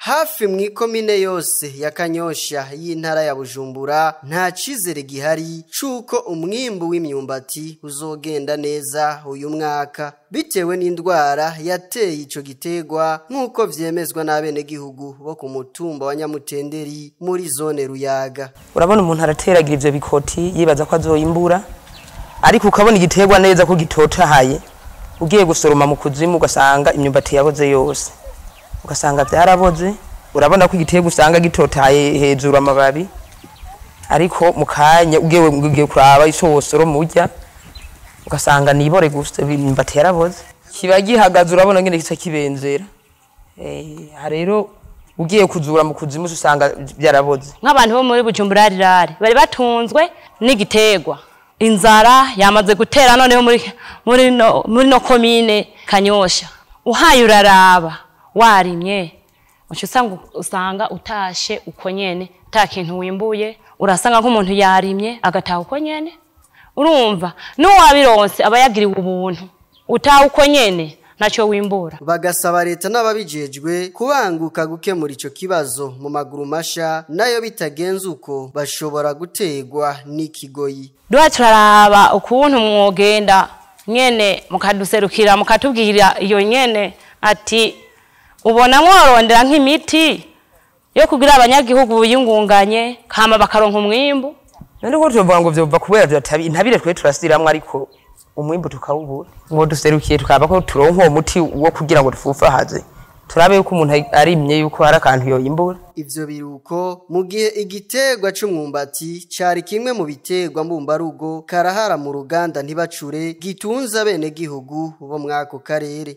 Hafi mw'ikomine yose ya Kanyosha y'intara ya Bujumbura nta cizere gihari c'uko umwimbu w'imyumbati uzogenda neza uyu mwaka bitewe n'indwara yateye ico gitegwa, nk'uko vyemezwa n'abenegihugu bo ku mutumba wa Nyamutenderi muri zone Ruyaga. Urabona umuntu arateragira ivyo bikoti yibaza ko azoyimbura, ariko ukabona igiterwa neza ko gitotahaye, ugiye gusoroma mu kuzimu ugasanga imyumbati yaboze yose, ugasanga byaraboze. Urabona ko igiterwa usanga gitotahaye hejuru amababi, ariko mu kanya ugiye kuraba ico wosoroma urya ugasanga nibore gusa, imyumbati yaraboze, kiba gihagaze. Urabona ngene kica kibenzera. Rero ugiye kuzura mu kuzimu usanga byaraboze. Nk'abantu bo muri Bujumbura rirare bari batunzwe n'igiterwa, inzara yamaze gutera noneho muri no komine Kanyosha. Uhaye uraraba warimye uca usanga utashe uko nyene, ta kintu wimbuye. Urasanga nk'umuntu yarimye agataha uko nyene, urumva n'uwabironse aba yagiriwe ubuntu, utaha uko nyene ntacyo wimbura. Bagasaba leta n'ababijejwe kubanguka gukemura ico kibazo mu maguru masha, nayo bitagenze uko bashobora gutegwa n'ikigoyi. Duha turaraba ukuntu mwogenda nyene mukaduserukira, mukatubwira iyo nyene ati ubona mworondera nk'imiti yo kugira abanyagihugu biyungunganye kama bakaronka umwimbu. None ko tuvuga ngo vyova kubera vyatabi intabire, twe turasiramwe ariko umwimbu tukawubura. Ngo duserukiye tukaba ko turonka uwo muti wo kugira ngo dufufahaze, turabe yuko umuntu arimye yuko hari akantu yoyimbura. Ivyo biruko mu gihe igiterwa c'umwumbati cari kimwe mu biterwa mbumbarugo karahara mu ruganda ntibacure, gitunze abenegihugu bo mwako karere.